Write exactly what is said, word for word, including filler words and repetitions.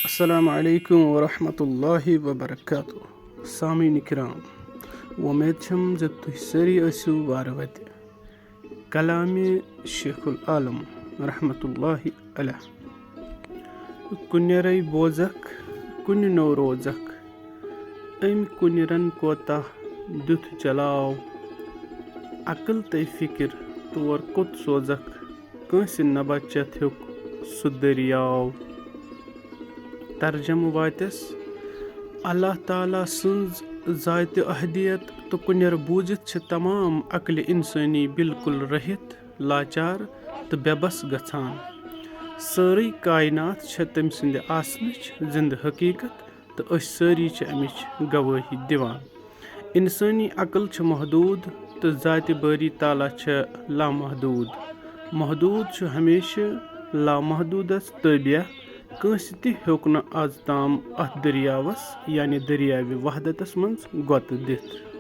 السلام علیکم ورحمۃ اللہ وبرکاتہ۔ سامعین کرام، وۄمید چھم زِ تُہۍ سٲری ٲسِو وارٕ وَتہِ۔ کلامِ شیخ العالم رحمۃ اللہ علیہ۔ کُنہِ رے بوزکھ، کُنہِ نو روزکھ، أمۍ کُنہِ رن کوتاہ دیُت جلاو۔ عقل تہٕ فکر تور کوٚت سوزکھ، کٲنٛسہِ نہ بچتھ ہیوٚک سُہ دٔریاو۔ ترجمہٕ واتٮ۪س، اللہ تعالیٰ سٕنٛز ذاتِ احدیت تہٕ کُنٮ۪ر بوٗزِتھ چھِ تمام عقلِ انسٲنی بالکل رٔہِتھ، لاچار تہٕ بے بس گژھان۔ سٲرٕے کائنات چھےٚ تٔمۍ سٕنٛدِ آسنٕچ زِنٛدٕ حقیٖقت تہٕ أسۍ سٲری چھِ اَمِچ گوٲہی دِوان۔ انسٲنی عقل چھِ محدوٗد تہٕ ذاتِ بٲری تعالیٰ چھِ لامحدوٗد۔ محدوٗد چھُ ہمیشہٕ لامحدوٗدس تابع۔ کٲنٛسہِ تہِ ہیوٚک نہٕ از تام اتھ دٔریاوس، یعنی دٔریاوِ وحدتس منٛز گۄتہٕ دِتھ۔